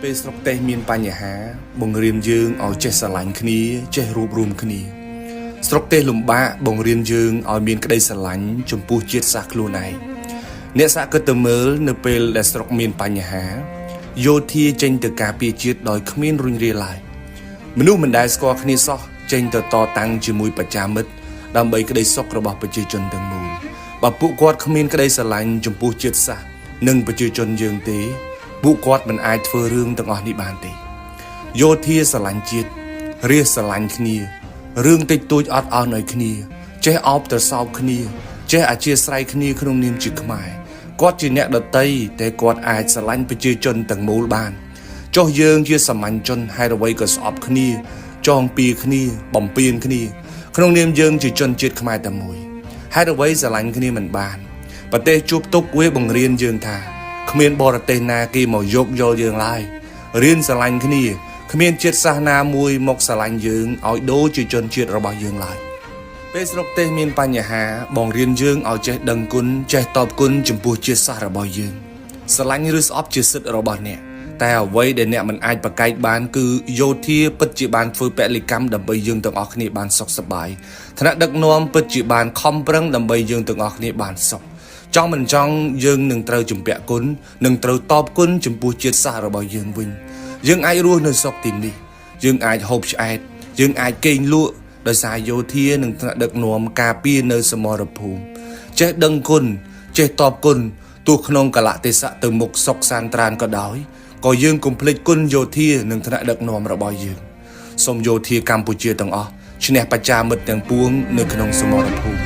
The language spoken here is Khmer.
ពេលស្រុកទេសមានបញ្ហា បង្រៀនយើងឲ្យចេះស្រឡាញ់គ្នា ចេះរួបរួមគ្នា ស្រុកទេសលំបាកបង្រៀនយើងឲ្យមានក្តីស្រឡាញ់ចំពោះជាតិសាសន៍ខ្លួនឯងអ្នកសាកគិតទៅមើលនៅពេលដែលស្រុកមានបញ្ហាយោធាចេញទៅការពារជាតិដោយគ្មានរុញរាឡើយមនុស្សមិនដែលស្គាល់គ្នាសោះចេញទៅតតាំងជាមួយបច្ចាមិត្តដើម្បីក្តីសុខរបស់ប្រជាជនទាំងមូលបើពួកគាត់គ្មានក្តីស្រឡាញ់ចំពោះជាតិសាសន៍និងប្រជាជនយើងទេពួកគាត់មិនអាចធ្វើរឿងទាំងអស់នេះបានទេ យោធាស្រឡាញ់ជាតិរាស្ត្រស្រឡាញ់គ្នារឿងតិចតួចអត់អោនឲ្យគ្នា ចេះអោបត្រសោបគ្នា ចេះអធិស្ឋានគ្នាក្នុងនាមជាខ្មែរគាត់ជាអ្នកដតីតែគាត់អាចស្រឡាញ់ប្រជាជនទាំងមូលបានចុះយើងជាសាមញ្ញជនហេតុអ្វីក៏ស្អប់គ្នា ចងពៀគ្នា បំពេញគ្នា ក្នុងនាមយើងជាជនជាតិខ្មែរតែមួយហេតុអ្វីស្រឡាញ់គ្នាមិនបានប្រទេសជួបទុកវាបង្រៀនយើងថាគ្មានបរទេសណាគេមកយកយល់យើងឡើយរៀនស្រឡាញ់គ្នាគ្មានជាតិសាសន៍ណាមួយមកស្រឡាញ់យើងឲ្យដូចជាជនជាតិរបស់យើងឡើយពេលស្រុកទេសមានបញ្ហាបង្រៀនយើងឲ្យចេះដឹងគុណចេះតបគុណចំពោះជាតិសាសន៍របស់យើងស្រឡាញ់ឬស្អប់ជាសិទ្ធិរបស់អ្នកតែអ្វីដែលអ្នកមិនអាចប្រកែកបានគឺយោធាពិតជាបានធ្វើពលិកម្មដើម្បីយើងទាំងអស់គ្នាបានសុខសប្បាយថ្នាក់ដឹកនាំពិតជាបានខំប្រឹងដើម្បីយើងទាំងអស់គ្នាបានសុខចង់មិនចង់យើងនឹងត្រូវជំពាក់គុណនឹងត្រូវតបគុណចំពោះជាតិសាសន៍របស់យើងវិញយើងអាចរស់នៅស្រុកទីនេះយើងអាចហូបឆ្អែតយើងអាចគេងលក់ដោយសារយោធានិងថ្នាក់ដឹកនាំការពារនៅសមរភូមិចេះដឹងគុណចេះតបគុណទោះក្នុងកលៈទេសៈទៅមុខសុកសានត្រានក៏ដោយក៏យើងកុំភ្លេចគុណយោធានិងថ្នាក់ដឹកនាំរបស់យើងសូមយោធាកម្ពុជាទាំងអស់ឈ្នះបច្ចាមិត្តទាំងពួងនៅក្នុងសមរភូមិ។